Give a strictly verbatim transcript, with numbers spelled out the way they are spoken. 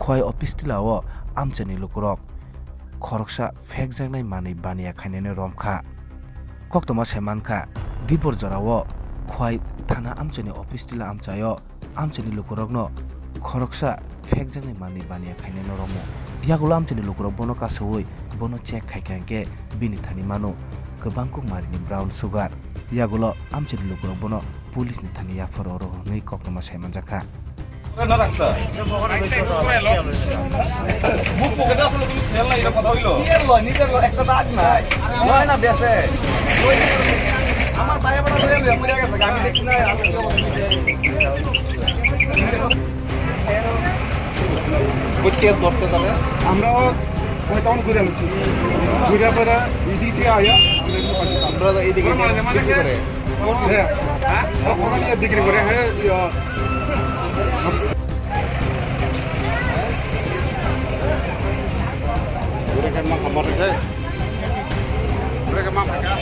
Khowai office tila o amchaini lukurok khoroksa phekjaknai manwi baniya khainani rom kha. Koktwma sai mankha, Dibor jorao Khowai thana amchaini office tila amchaio amchaini lukurokno khoroksa phekjaknai manwi baniya khainani romo. Yagulo amchaini lukurok bono kasaui bono check khaikha hinkhe bini thani mano kwbang kuk marini brown sugar. Yagulo amchaini lukurok bono police ni thani yapharo oro hwnwi koktwma sai manjakha. মুখ পকেটে আসলে তুমি খেয়াল নাই, এটা কথা হইলো। কি এর লয়? নিজের লয়, একটা দাগ নাই। লয় না বেচে। আমার ভাই আবার ধরে লইয়া মরে গেছে, আমি দেখছি না, আমি কি অবস্থা? বুঝতে পারছো তাহলে? আমরা ওই তখন ঘুরে আনছি। ঘুরে পরে এদিকে আয়া, আমরা এদিকে পাশে আমরা এদিকে বিক্রি করে। হ্যাঁ। হ্যাঁ? ওখানে নিয়ে বিক্রি করে, হ্যাঁ, ইয়া। Mereka mah kamar aja. Mereka mah mereka.